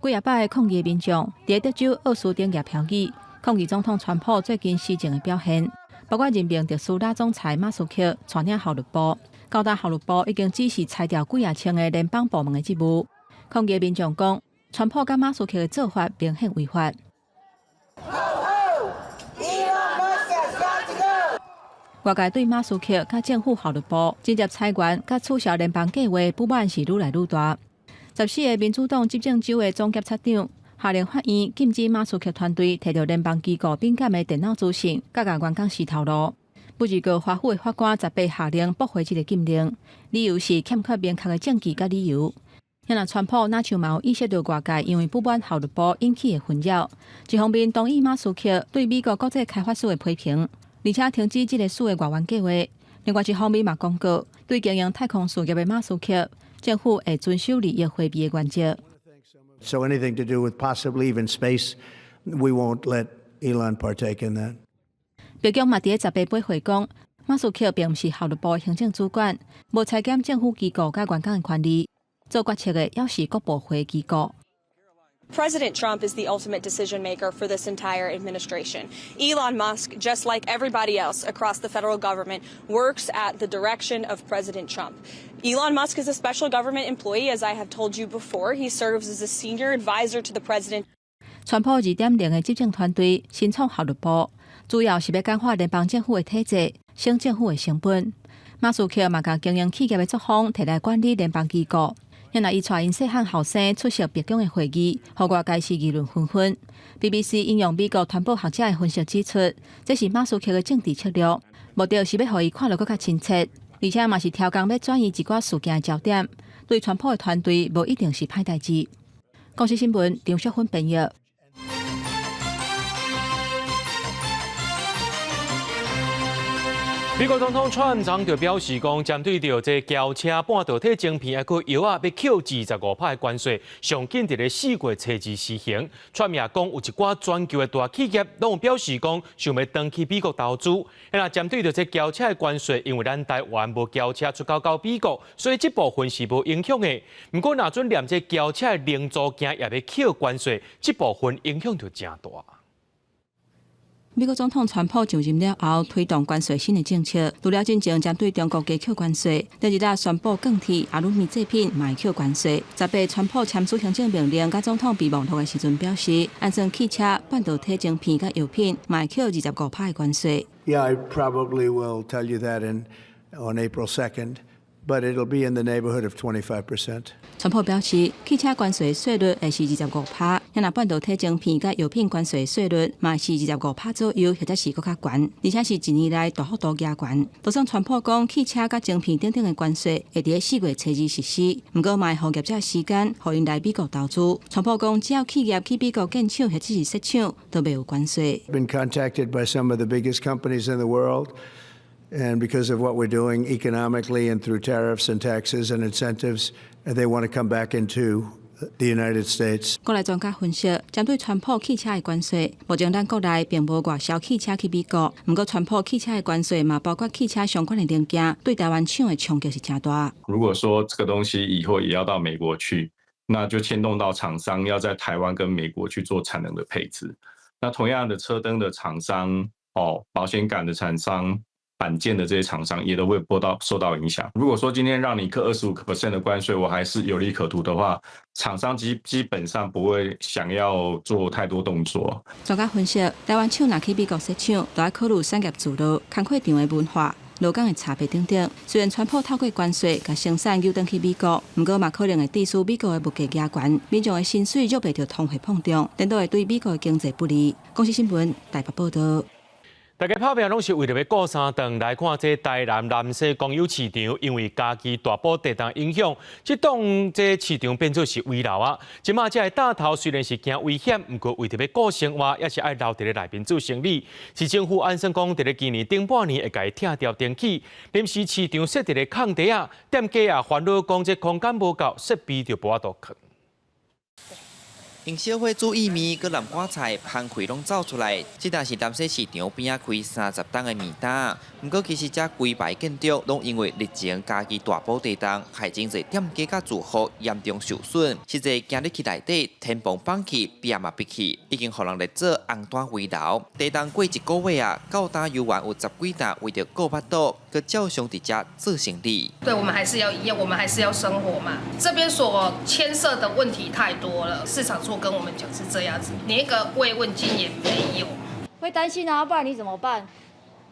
Speaker 12: 幾仔百个抗議民眾佇德州奧斯汀舉標語，抗議總統川普最近施政的表現，包括任命特斯拉總裁馬斯克帶領效率部，到達效率部已經指示裁掉幾仔千个聯邦部門的職務。抗議民眾講，川普佮馬斯克的做法明顯違法。Elon Musk has got to go。外界對馬斯克佮政府效率部直接裁員佮取消聯邦計畫不滿是愈來愈大。14個民主黨執政州的總檢察長下令法院禁止馬斯克團隊提著聯邦機構敏感的電腦資訊，佮共員工私透露。不過，華府的法官十八下令駁回這个禁令，理由是欠缺明確的證據佮理由。若川普若像嘛有意識著外界因為不滿效率部引起的紛擾，一方面同意馬斯克對美國國際開發署的批評，而且停止這个署的外援計劃。另外一方面嘛公告，對經營太空事業的馬斯克，政府會遵守利益迴避的原則。
Speaker 5: So anything to do with possibly even space, we won't let Elon partake in that.
Speaker 12: 白宮嘛佇咧18回講，馬斯克並毋是效率部的行政主管，無裁減政府機構佮員工的權利，做決策的猶是各部會機構。
Speaker 18: President Trump is the ultimate decision maker for this entire administration. Elon Musk, just like everybody else across the federal government, works at the direction of President Trump. Elon Musk is a special government employee, as I have told you before. He serves as a senior advisor to the president.
Speaker 12: 川普2.0的執政團隊新創效率部，主要是欲簡化聯邦政府的體制，省政府的成本。馬斯克嘛，共經營企業的作風提來管理聯邦機構。因為伊帶𪜶細漢後生出席白宮的會議，予外界是議論紛紛。BBC 引用美國川普學者的分析指出，這是馬斯克的政治策略，目的是欲予伊看落閣較親切，而且嘛是調工欲轉移一寡事件的焦點。對川普的團隊無一定是歹代誌。公視新聞張淑芬編譯。
Speaker 1: 美國總統川普就表示講，針對著這轎車半導體晶片，還閣藥仔，欲扣25%的關稅，上緊佇咧4月初2施行。川普也講，有一寡全球的大企業攏有表示講，想欲轉去美國投資。那針對著這轎車的關稅，因為咱台灣無轎車出口到美國，所以這部分是無影響的。毋過，若準連這轎車的零組件也欲扣關稅，這部分影響就誠大。
Speaker 12: 美國總統川普就任了後，推動關稅新的政策，除了進前針對中國加扣關稅，第二日宣布鋼鐵、阿魯米製品嘛會扣關稅。18，川普簽署行政命令，佮總統備忘錄的時陣表示，按算汽車、半導體晶片佮藥品嘛會扣25%的關稅。
Speaker 5: Yeah, I probably will tell you that on April 2nd, but it'll be in the neighborhood of 25%.
Speaker 12: 川普表示，汽車關稅稅率會是25%，若半導體晶片佮藥品關稅稅率嘛是25%左右，或者是閣較懸，而且是一年來大幅度加懸。就算川普講汽車佮晶片等等的關稅會佇4月初2實施，毋過嘛會予業者時間，予𪜶來美國投資。川普講，只要企業去美國建廠或者是設廠，都袂有關稅。
Speaker 5: Been contacted by some of the biggest companies in the world. And because of what we're doing economically and through tariffs and taxes and incentives, they want to come back into the United States.
Speaker 12: 國內專家分析，針對川普汽車的關稅，目前咱國內並無外銷汽車去美國。毋過，川普汽車的關稅嘛，包括汽車相關的零件，對台灣廠的衝擊是誠大。
Speaker 7: 如果說這個東西以後也要到美國去，那就牽動到廠商要在台灣跟美國去做產能的配置。那同樣的車燈的廠商，哦，保險桿的廠商，板件的這些廠商也都會受到影響。如果說今天讓你課25% 的關稅，我還是有利可圖的話，廠商基本上不會想要做太多動作。
Speaker 12: 專家分析，台灣廠若去美國設廠，都愛考慮產業聚落、工課場的文化、勞工的差別等等。雖然川普透過關稅共生產誘轉去美國，毋過嘛可能會致使美國的物價加懸，民眾的薪水若袂著通貨膨脹，顛倒會對美國的經濟不利。公視新聞台北報導。
Speaker 1: 大家拍拼攏是為著欲顧三頓來看，這台南南勢公有市場，因為嘉義大埔地動影響，這棟這市場變做是危樓啊。這馬這个大頭雖然是驚危險，毋過為著欲顧生活，也是愛留佇咧內面做生意。市政府按算講，佇咧今年頂半年會共伊拆掉重起。臨時市場設佇咧空地仔，店家也煩惱講，這空間無夠，設備就無法度囥。
Speaker 19: 用小火煮意麵，閣南瓜菜，香氣攏走出來。這當是南勢市場邊仔開30冬的麵擔。毋過其實這規排建築攏因為日前嘉義大埔地動，害真濟店家佮住戶嚴重受損。實際行入去內底，天棚崩去，壁嘛煏去，已經予人列做紅單危樓。地動過一個月啊，到今猶原有十幾擔為著顧腹肚，閣照常佇遮做生意。
Speaker 20: 對，我們還是要營業，我們還是要生活嘛。這邊所牽涉的問題太多了，市場處跟我們講是這樣子，連一個慰問金也沒有。
Speaker 21: 會擔心啊，不然你怎麼辦？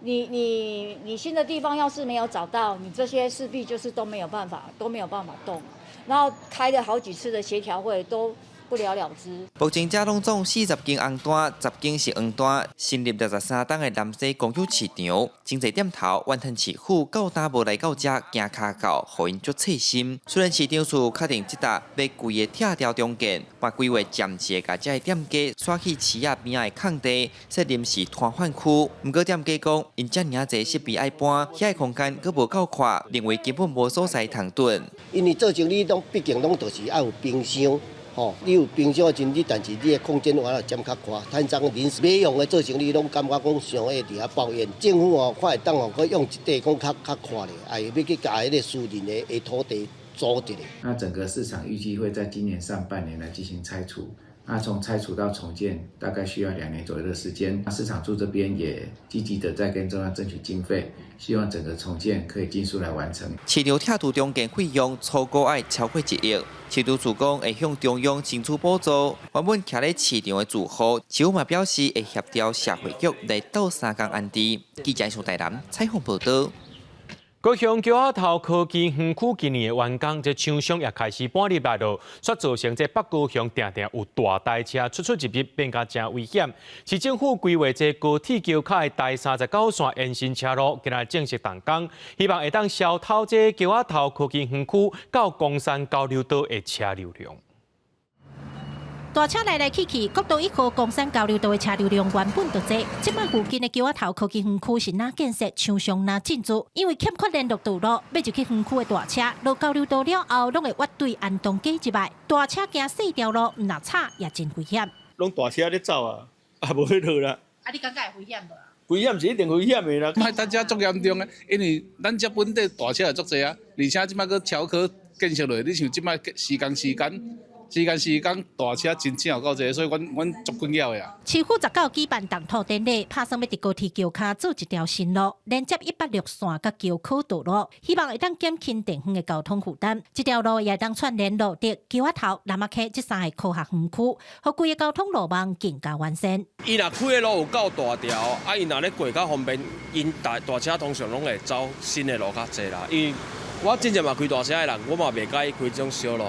Speaker 21: 你新的地方要是沒有找到，你這些勢必就是都沒有辦法，都沒有辦法動。然後開了好幾次的協調會都不了了之。
Speaker 19: 目前遮攏總40間紅單，10間是黃單，成立63冬的南勢公有市場，真濟店頭怨恨市府到今無來到遮行跤到，予𪜶足刺心。雖然市長處確定這搭欲規个拆掉重建，嘛規劃暫時共遮的店家徙去市仔邊仔的空地設臨時攤販區。毋過店家講，𪜶遮爾濟設備愛搬，遐个空間閣無夠闊，認為根本無所在通囤。
Speaker 22: 因為做生意攏畢竟攏就是愛有冰箱。吼，你有冰箱的時陣，你但是你的空間有法度佔較寬。攤商臨時欲用的做生意，攏感覺講傷會佇遐抱怨。政府哦，看會當哦，閣用一塊講較較闊咧，哎，欲去共彼个私人的土地租一下。
Speaker 23: 那整個市場預計會在今年上半年來進行拆除。
Speaker 6: 那從拆除到重建大概需要2年左右的時間。市場處這邊也積極的在跟中央爭取經費，希望整個重建可以盡速來完成。
Speaker 19: 市場拆除重建費用初估愛超過1億，市場處講會向中央爭取補助。原本徛咧市場的住戶，市府嘛表示會協調社會局來鬥相共安置。記者蘇台南採訪報道。
Speaker 1: 高雄橋仔頭科技園區今年的完工，這廠商也開始搬入來咯，煞造成這北高雄定定有大台車出出入入，變甲誠危險。市政府規劃這高鐵橋跤的台39線延伸車路，今仔正式動工，希望會當消透這橋仔頭科技園區到岡山交流道的車流量。
Speaker 8: 大車來來去去，國道1號岡山交流道的車流量原本就濟。這擺附近的橋仔頭科技園區是若建設，廠商若進駐，因為欠缺聯絡道路，欲入去園區的大車落交流道了後，攏會越對安東街入來。大車行細條路，毋若吵也真危險。
Speaker 9: 攏大車咧走啊，啊無去落啦。
Speaker 8: 啊，你感覺會危險無？
Speaker 9: 危險是一定危險的啦。
Speaker 10: 莫等遮足嚴重的，因為咱遮本地大車也足濟啊，而且這擺閣橋科建設落，你像這擺時間時間。時間時間大車真正有夠濟，所以阮阮足困擾的啊。
Speaker 8: 市府19舉辦動土典禮，拍算欲佇高鐵橋跤做一條新路，連接106線佮橋科道路，希望會當減輕地方的交通負擔。這條路也會當串聯蘆竹、橋仔頭、楠仔溪這三个科學園區，予規个交通路網更加完善。
Speaker 23: 伊若開的路有夠大條，啊，伊若咧過較方便，𪜶大大車通常攏會走新的路較濟啦。因為我真正嘛開大車的人，我嘛袂佮意開這種小路。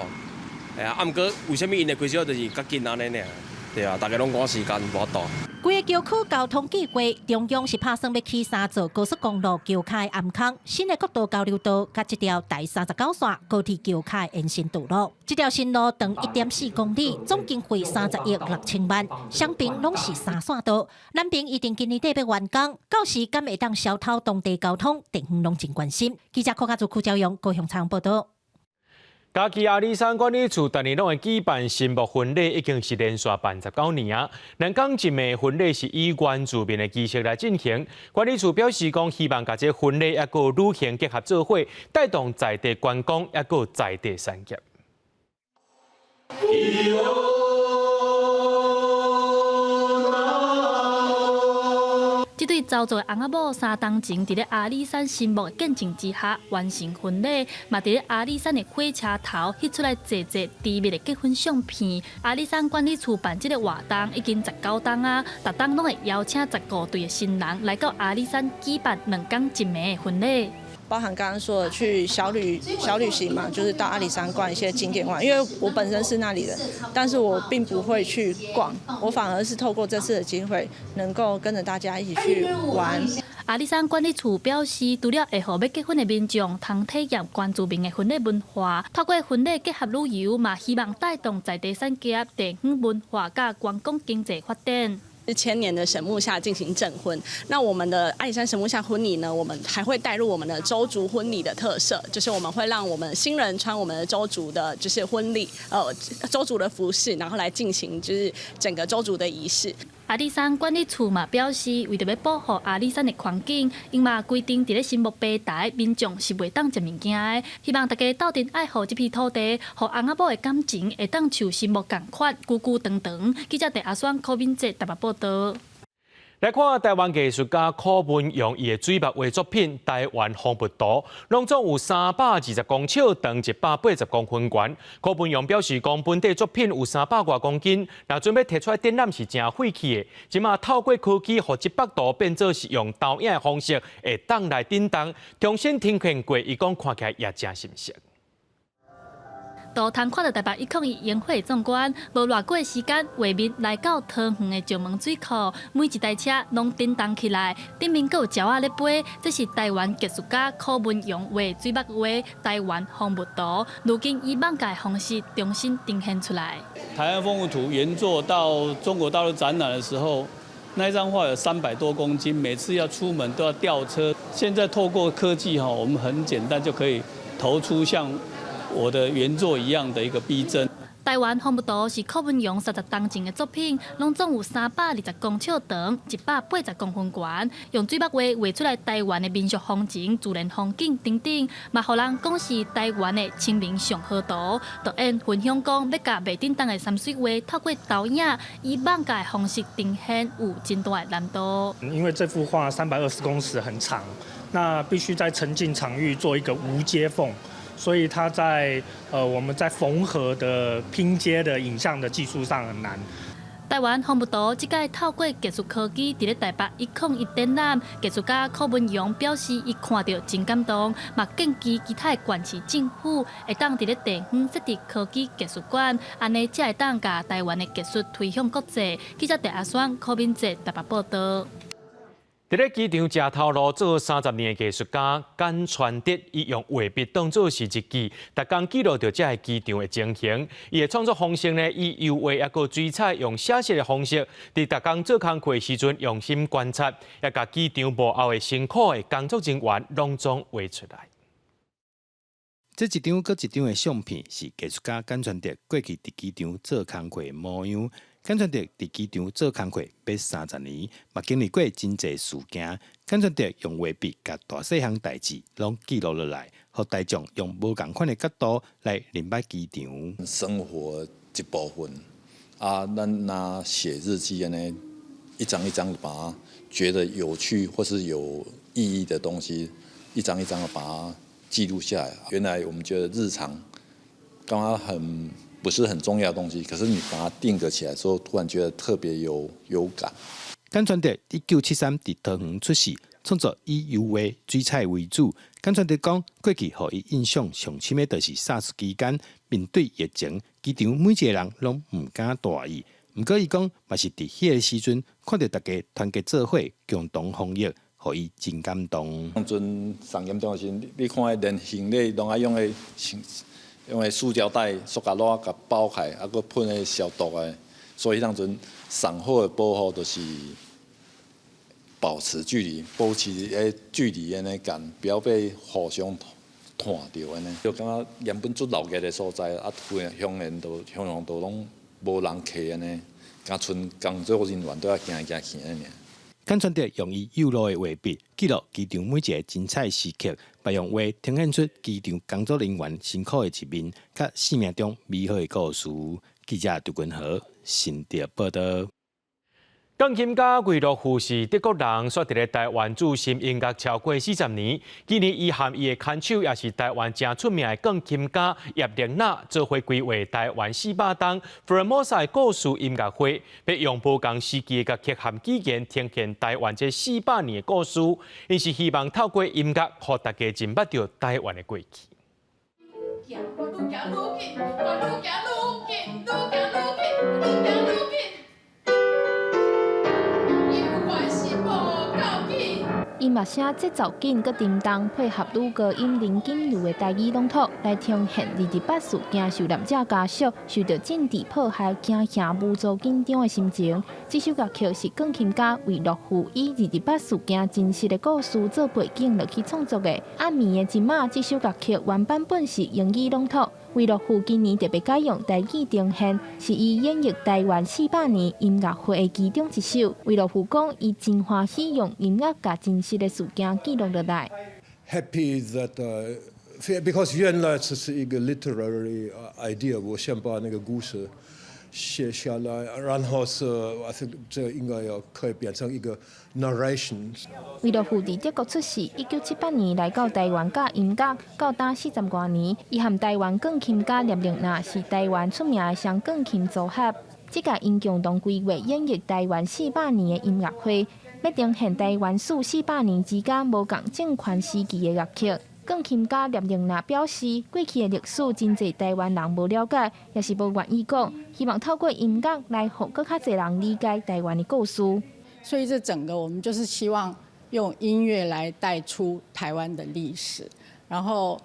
Speaker 23: 哎啊，毋過為啥物𪜶會開小，就是較緊按呢爾，對啊，大家攏趕時間，無法度。
Speaker 8: 規个橋區交通計劃，中央是拍算欲起三座高速公路橋跤的頷孔，新的國道交流道，佮這條台39線高鐵橋跤的延伸道路。這條新路長1.4公里，總經費30億6千萬，雙邊攏是三線道。南邊預定今年底欲完工，到時敢會當消透當地交通，地方攏真關心。記者柯家祖、柯昭陽高雄採訪報道。
Speaker 1: 嘉義阿里山管理處逐年攏會舉辦神木婚禮，已經是連續辦19年啊。兩工一暝婚禮是以原住民的儀式來進行。管理處表示講，希望共這婚禮抑閣旅行結合做伙，帶動在地觀光，抑閣在地產業。
Speaker 24: 這對鄒族的翁仔某3冬前，佇咧阿里山神木的見證之下完成婚禮，嘛佇咧阿里山的火車頭翕出來濟濟甜蜜的結婚相片。阿里山管理處辦這个活動已經19冬啊，逐冬攏會邀請15對的新人來到阿里山舉辦2工一暝的婚禮。
Speaker 25: 包含剛剛說的去小旅小旅行嘛，就是到阿里山逛一些景點玩。因為我本身是那裡人，但是我並不會去逛，我反而是透過這次的機會，能夠跟着大家一起去玩。
Speaker 24: 阿里山管理處表示，除了會予欲結婚的民眾通體驗原住民的婚禮文化，透過婚禮結合旅遊，嘛希望帶動在地產業、地方文化佮觀光經濟發展。
Speaker 26: 千年的神木下進行證婚，那我們的阿里山神木下婚禮呢？我們還會帶入我們的鄒族婚禮的特色，就是我們會讓我們新人穿我們的鄒族的，就是婚禮，鄒族的服飾，然後來進行就是整個鄒族的儀式。
Speaker 24: 阿里山管理處嘛表示，為著欲保護阿里山的環境，𪜶嘛規定佇咧神木平台民眾是袂當食物件的。希望大家鬥陣愛護這片土地，予翁仔某的感情會當像神木仝款，久久長長。記者鄭阿雙、柯敏哲台北報道。
Speaker 1: 來看台灣藝術家柯文陽伊的水墨畫作品《台灣風物圖》，攏總有320公尺長、180公分懸。柯文陽表示講，本底作品有300外公斤，若準備提出來展覽是誠費氣的。這馬透過科技，予這幅圖變做是用投影的方式，會當來振動，重新呈現過，伊講看起來也誠新鮮。
Speaker 24: 圖通看到台北101煙火壯觀，無偌久的時間，畫面來到桃園的石門水庫，每一台車攏振動起來，頂面閣有鳥仔咧飛。這是台灣藝術家柯文陽畫水墨畫《台灣風物圖》，如今以網界方式重新呈現出來。
Speaker 28: 台灣風物圖原作到中國大陸展覽的時候，那張畫有300多公斤，每次要出門都要吊車。現在透過科技哈，我們很簡單就可以投出像我的原作一樣的一個逼真。
Speaker 24: 台灣風物圖是柯文榮30冬前的作品，攏總有320公尺長，180公分懸，用水墨畫畫出來台灣的民俗風情、自然風景等等，嘛予人講是台灣的清明上河圖。導演分享講，欲共袂振動的山水畫透過投影以艋舺的方式呈現，有真大的難度。
Speaker 3: 因為這幅畫320公尺很長，那必須在沉浸場域做一個無接縫。所以它在我們在縫合的拼接的影像的技術上很難。
Speaker 24: 台灣風物圖這屆透過藝術科技，佇咧台北101展覽，藝術家柯文榮表示，伊看著真感動，嘛建議其他的縣市政府會當佇咧地方設置科技藝術館，按呢才會當共台灣的藝術推向國際。記者鄭阿雙、柯敏哲台北報導。
Speaker 1: 佇咧機場食頭路做30年的藝術家簡傳德，伊用畫筆當做是日記，逐工記錄著這个機場的情形。伊的創作方式呢，以油畫抑閣水彩，用寫實的方式，佇逐工做工課的時陣用心觀察，也共機場幕後的辛苦的工作人員攏總畫出來。
Speaker 11: 這一張閣一張的相片是藝術家簡傳德過去佇機場做工課的模樣。簡傳德佇機場做工課欲30年，嘛經歷過真濟事件。簡傳德用畫筆共大細項代誌攏記錄落來，予大眾用無仝款的角度來認捌機場。
Speaker 13: 生活一部分啊，咱若寫日記按呢，一張一張的把它覺得有趣或是有意義的東西，一張一張的把它記錄下來。原來我們覺得日常剛剛很不是很重要的東西，可是你把它定格起來之後，突然覺得特別有感。
Speaker 11: 簡傳德1973佇桃園出世，創作以油畫、水彩為主。簡傳德講，過去予伊印象上深的，就是 SARS 期間面對疫情，機場每一个人攏毋敢大意。毋過伊講，嘛是佇彼个時陣，看著大家團結做伙，共同防疫，予伊真感動。
Speaker 13: 當陣上嚴重的時，你看連行李攏愛用彼塑膠袋、塑膠袋共包起來，啊，閣噴彼消毒的。所以彼當陣上好的保護就是保持距離，保持彼距離按呢間，不要被互相傳著按呢。就感覺原本足鬧熱的所在，啊，突然鄉然都鄉鄉都攏無人客按呢，敢賰工作人員都愛行來行去按呢。
Speaker 11: 簡傳德用伊幼路的畫筆記錄機場每一个精彩時刻，嘛用畫呈現出機場工作人員辛苦的一面，佮生命中美好的故事。記者杜君和新竹報導。
Speaker 1: 鋼琴家魏樂富是德國人，煞佇咧台灣駐心音樂超過40年。今年伊和伊的牽手，也是台灣誠出名的鋼琴家葉玲娜，做伙規劃台灣400冬 Formosa 的故事音樂會，欲用無仝時期的樂曲和語言呈現台灣這400年的故事。𪜶是希望透過音樂，予大家認捌著台灣的過去。
Speaker 14: 愈行愈緊，愈行愈緊，愈行愈緊，愈行愈緊。猶原是無夠緊。
Speaker 15: 音樂聲節奏緊，閣沉重，配合女高音林錦如的台語朗讀，來呈現28事件受難者家屬受著政治迫害、驚嚇、無助、緊張的心情。這首樂曲是鋼琴家魏樂富以28事件真實的故事做背景落去創作的。暗暝的這馬，這首樂曲原版本是英語朗讀。魏樂富今年特別改用台語呈現，是伊演繹台灣400年音樂會的其中一首。魏樂富講，伊真歡喜用音樂共真實的事件記錄落來。
Speaker 16: Happy that because 原來這是一個 literary idea，我先把那個故事寫下來，然後是 I think 這應該要可以變成一個 narration。
Speaker 15: 魏樂富佇德國出世，1978年來到台灣教音樂，到今40外年。伊和台灣鋼琴家葉玲娜是台灣出名的雙鋼琴組合。這屆𪜶共同規劃演繹台灣四百年的音樂會，欲呈現台灣史400年之間無仝政權時期的樂曲。鋼琴家葉玲娜表示，過去的歷史真濟台灣人無了解，也是無願意講，希望透過音樂來予閣較濟人理解台灣的故事。
Speaker 17: 所以這整個我們就是希望用音樂來帶出台灣的歷史。然後，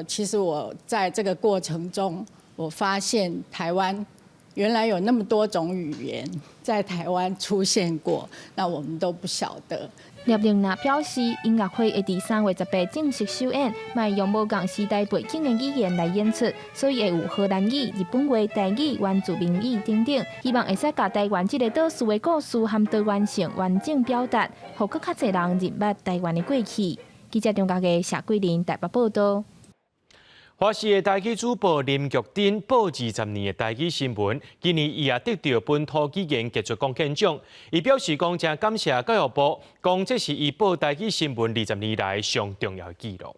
Speaker 17: 其實我在這個過程中，我發現台灣原來有那麼多種語言在台灣出現過，那我們都不曉得。
Speaker 15: 聶玲娜表示，音樂會會佇3月18正式首演，嘛會用無仝時代背景的語言來演出，所以會有荷蘭語、日本話、台語、原住民語等等，希望會使共台灣這个島嶼的故事和多元性完整表達，予閣較濟人認捌台灣的過去。記者張家傑、謝桂林台北報道。
Speaker 1: 華視的台語主播林玉珍報20年的台語新聞，今年伊也得著本土語言傑出貢獻獎。伊表示講誠感謝教育部，講這是伊報台語新聞20年來上重要的記錄。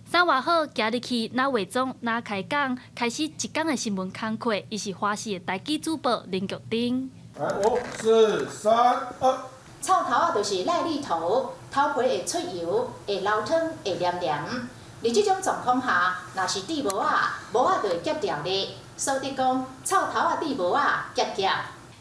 Speaker 24: 衫換好，行入去，若化妝，若開講，開始一工的新聞工課。伊是華視的台語主播林玉珍。
Speaker 2: 來，五、四、三、二。
Speaker 4: 臭頭仔就是癩痢頭，頭皮會出油，會流湯，會黏黏。佇這種狀況下，若是戴帽仔，帽仔就會夾牢咧。所以講，臭頭仔戴帽仔夾夾。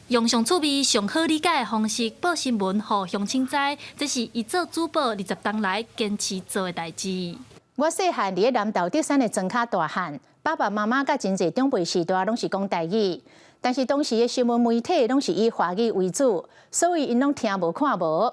Speaker 24: 用上趣味、上好理解的方式報新聞，予鄉親知，這是伊做主播20冬來堅持做的代誌。
Speaker 4: 我細漢佇咧南投竹山的莊跤大漢，爸爸媽媽佮真濟長輩時代攏是講台語，但是當時的新聞媒體攏是以華語為主，所以𪜶攏聽無看無。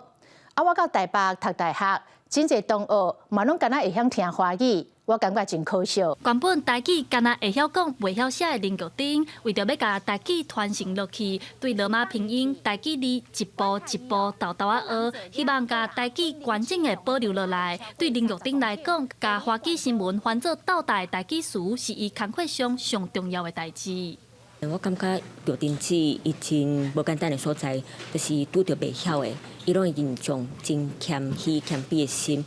Speaker 4: 啊，我到台北讀大學，真濟同學嘛攏敢若會曉聽華語，我感覺真可惜。
Speaker 24: 原本台語敢若會曉講，袂曉寫的林玉珍，為著欲共台語傳承落去，對羅馬拼音台語字一步一步沓沓仔學，希望共台語完整的保留落來。對林玉珍來講，共華語新聞翻做斗大的台語詞，是伊工課上上重要的代誌。
Speaker 5: 我感覺玉珍姊伊真無簡單的所在，就是拄著袂曉的，伊攏會用真謙虛謙卑的心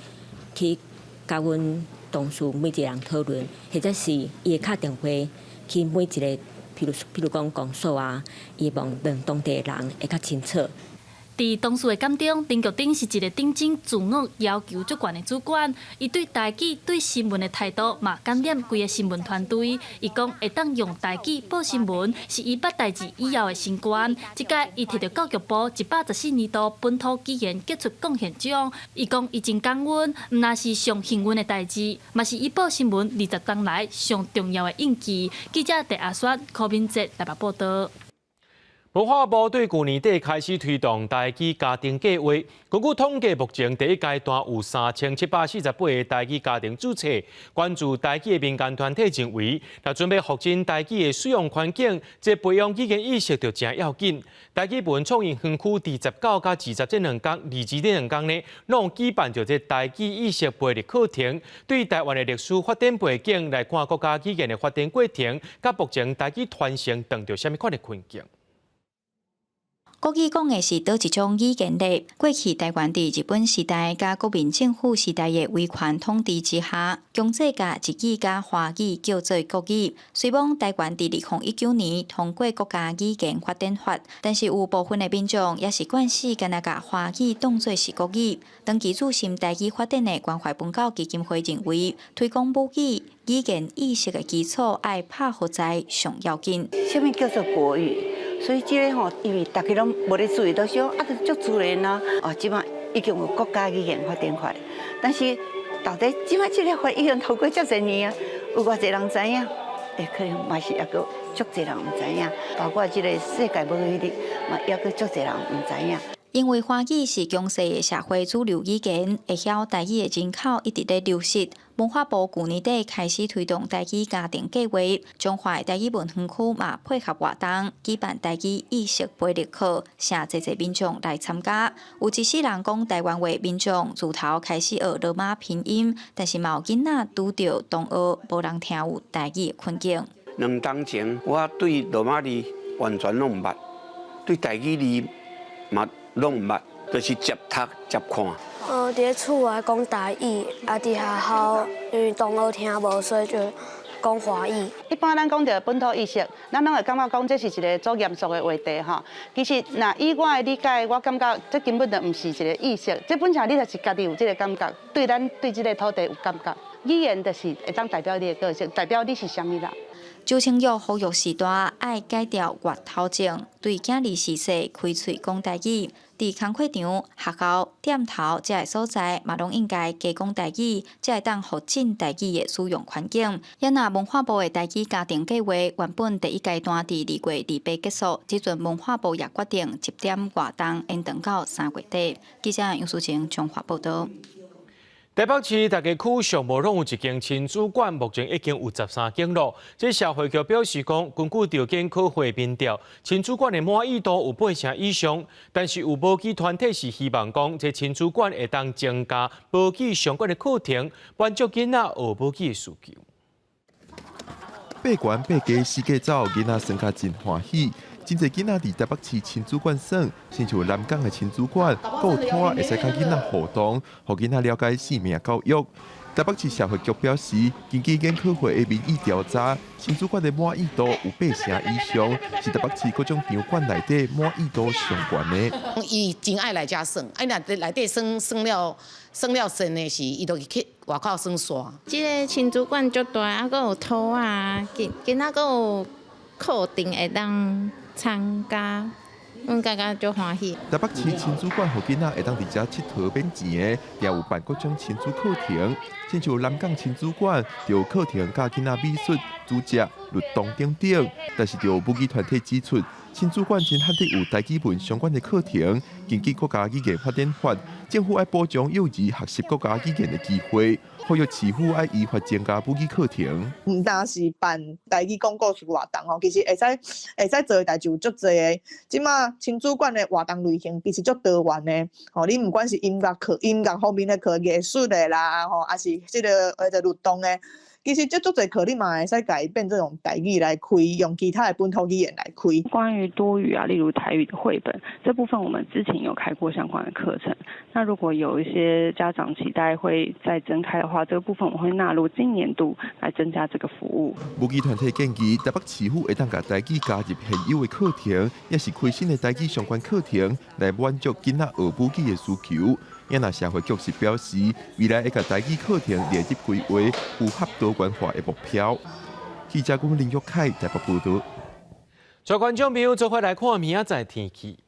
Speaker 5: 去佮阮同事每一個人討論，或者是伊會敲電話去每一个，譬如講公所啊，伊會問當地的人會較清楚。
Speaker 24: 佇同事的眼中，林玉珍是一个認真、自我要求足懸的主管。伊對台語、對新聞的態度嘛，感染規个新聞團隊。伊講會當用台語報新聞，是伊捌代誌以後的成功。這擺伊摕著教育部114年度本土語言傑出貢獻獎。伊講伊真感恩，毋但是上幸運的代誌，嘛是伊報新聞20冬來上重要的印記。記者鄭阿雪、柯敏哲台北報道。
Speaker 1: 文化部對舊年底開始推動台語家庭計畫。根據統計，目前第一階段有3748個台語家庭註冊。關注台語的民間團體認為，若準備復振台語的使用環境，這培養語言意識就誠要緊。台語文創園區佇19佮20這兩工，20這兩工呢，攏舉辦著這台語意識培育課程，對台灣的歷史發展背景來看，國家語言的發展過程，佮目前台語傳承遇著啥物款的困境。
Speaker 7: 國語講的是佗一種語言咧？過去台灣佇日本時代佮國民政府時代的威權統治之下，強制共日語佮華語叫做國語。雖罔台灣佇2019年通過國家語言發展法，但是有部分的民眾猶是慣勢干焦共華語當做是國語。長期熱心台語發展的關懷文教基金會認為，推廣母語語言意識的基礎愛拍予在上要緊。
Speaker 12: 啥物叫做國語？所以這个吼，因為大家攏無咧注意，都想啊，就足自然啊。哦，這擺已經有國家語言發展法，但是到底這擺這个法已經通過遮濟年啊，有偌濟人知影？欸，可能嘛是猶閣足濟人毋知影，包括這个世界母語日，嘛猶閣足濟人毋知影。
Speaker 7: 因為華語是強勢的社會主流語言，會曉台語的人口一直咧流失。文化部舊年底開始推動台語家庭計畫，彰化台語文園區嘛配合活動，舉辦台語意識培育課，誠濟濟民眾來參加。有一世人講台灣話民眾自頭開始學羅馬拼音，但是嘛有囡仔拄著同學無人聽有台語的困境。
Speaker 18: 2冬前，我對羅馬字完全攏毋捌，對台語字嘛攏毋捌，就是捷讀捷看。
Speaker 20: 佇咧厝內講台語，啊，佇學校因為同學聽無，所以就講華語。
Speaker 27: 一般咱講著本土意識，咱攏會感覺講這是一个足嚴肅的話題吼。其實，若以我的理解，我感覺這根本就毋是一个意識，這本身你就是家己有這个感覺，對咱對這个土地有感覺。語言就是會當代表你的個性，代表你是啥物人。
Speaker 7: 周清玉呼籲序大愛改掉月頭症，對囝兒時細開喙講台語，佇工課場、學校、店頭這个所在，嘛攏應該加講台語，才會當促進台語的使用環境。也若文化部的台語家庭計劃原本第一階段佇2月28結束，這陣文化部也決定集點活動延長到3月底。記者楊淑晴彰化報導。
Speaker 1: 台北市逐个區上無攏有一間親子館，目前已經有13間咯。這社會局表示講，根據著檢考會民調，親子館的滿意度有8成以上。但是有母語團體是希望講，這親子館會當增加母語相關的課程，滿足囡仔學母語的需求。
Speaker 6: 爬懸爬低四界走，囡仔耍甲真歡喜。真濟囡仔佇台北市親子館耍，親像南港的親子館，閣有兔仔會使佮囡仔互動，予囡仔了解生命教育。台北市社會局表示，根據研考會的民意調查，親子館的滿意度有8成以上，是台北市各種場館內底滿意度上懸的。
Speaker 8: 伊真愛來遮耍，啊，若內底耍耍了耍了神的時，伊就去外口耍沙。
Speaker 9: 這个親子館足大，啊，閣有兔仔，囡囡仔閣有課程會當參加，阮感覺足歡喜。
Speaker 6: 台北市親子館予囡仔會當佇遮𨑨迌免錢的，也有辦各種親子課程，親像南港親子館，就有課程教囡仔美術、煮食、律動等等。但是，就有母語團體指出，親子館真罕得有台語文相關的課程。根據國家語言發展法，政府愛保障幼兒學習國家語言的機會，呼籲市府愛依法增加母語課程。
Speaker 10: 毋單是辦台語講故事活動吼，其實會使做的代誌有足濟的。這馬親子館的活動類型其實足多元的，吼，你毋管是音樂課、音樂方面的課、藝術的啦，吼，抑是這个或者律動的。其實這足濟課，你嘛會使改變這種台語來開，用其他的本土語言來開。
Speaker 19: 關於多語啊，例如台語的繪本，這部分我們之前有開過相關的課程。那如果有一些家長期待會再增開的話，這個部分我會納入今年度來增加這個服務。
Speaker 6: 母語團體建議，台北市府會當共台語加入現有的課程，抑是開新的台語相關課程，來滿足囡仔學母語的需求。也若社會局是表示，未來會共台語課程列入規劃，符合多元化的目標。記者郭林玉凱台北報導。
Speaker 1: 各位觀眾朋友，做伙來看明仔載天氣。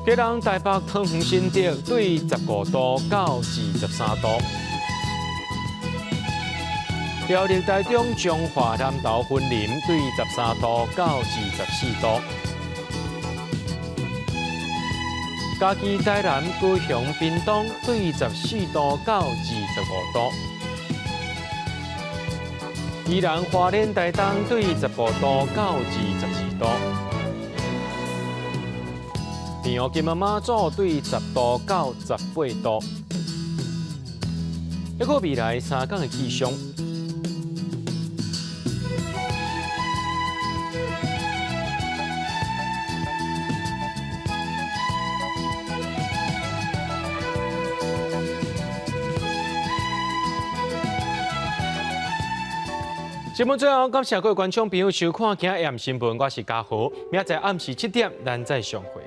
Speaker 1: 基隆、台北、桃園、新竹對15度到23度。苗栗、台中、彰化、南投、雲林對13度到24度。嘉義、台南、高雄、屏東對14度到25度。宜蘭、花蓮、台東對15度到22度。澎湖、金門、馬祖對10度到18度。一個未來三天的氣象。節目最後，感謝各位觀眾朋友收看今日暗新聞，我是嘉豪，明仔載暗時7點，咱再相會。